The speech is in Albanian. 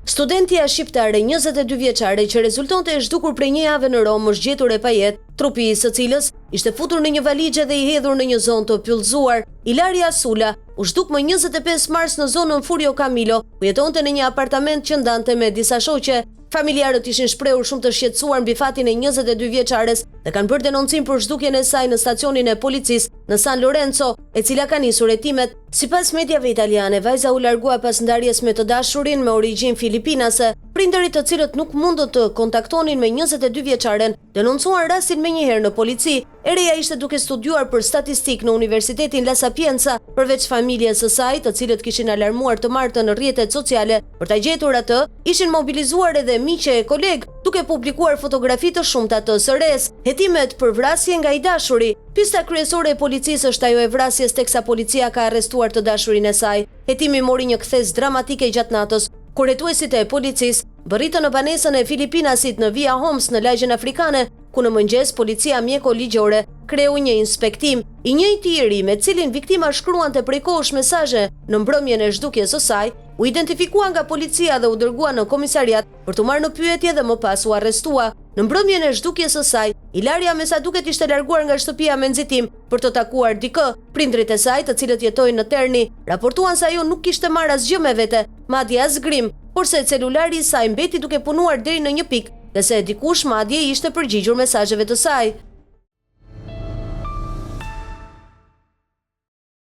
Studentja shqiptare 22 vjeçare që rezultonte e zhdukur prej një jave në Romë është gjetur e pajetë, trupi i së cilës ishte futur në një valixhe dhe i hedhur në një zonë të pyllëzuar. Ilaria Sula u zhduk më 25 mars në zonën Furio Camillo, ku jetonte në një apartament që ndante me disa shoqe. Familjarët ishin shprehur shumë të shqetësuar mbi fatin e 22 vjeçares dhe kanë bërë denoncim për zhdukjen e saj në stacionin e policisë në San Lorenzo, e cila ka nisur hetimet. Sipas mediave italiane, vajza u largua pas ndarjes me të dashurin me origjinë filipinase. Prindërit të cilët nuk mundën të kontaktonin me 22 vjeçaren, denoncuan rastin menjëherë në polici. E reja ishte duke studiuar për statistikë në Universitetin La Sapienza, përveç familjes së saj, të cilët kishin alarmuar të martën në rrjetet sociale për ta gjetur atë, ishin mobilizuar edhe miq e kolegë, duke publikuar fotografi të shumta të së resë. Hetimet për vrasje nga i dashuri. Pista kryesore e policisë është ajo e vrasjes teksa policia ka arrestuar të dashurin e saj. Hetimi mori një kthesë dramatike gjatë natës, kur hetuesit e policisë mbërritën në banesën e Filipinasit në Via Homs në lagjen afrikane, ku në mëngjes policia mjeko-ligjore kreu një inspektim. I njëjti i ri me cilin viktima shkruante prej kohësh mesazhe në mbrëmjen e zhdukjes së saj, u identifikua nga policia dhe u dërgua në komisariat për t'u marrë në pyetje dhe më pas u arrestua. Në mbrëmjen e zhdukjes së saj, Ilaria me sa duket ishte larguar nga shtëpia me nxitim për të takuar dikë. Prindërit e saj, të cilët jetojnë në Terni, raportuan se ajo nuk kishte marrë asgjë me vete, madje as grim, por se celulari i saj mbeti duke punuar deri në një pikë dhe se dikush madje i ishte përgjigjur mesazheve të saj.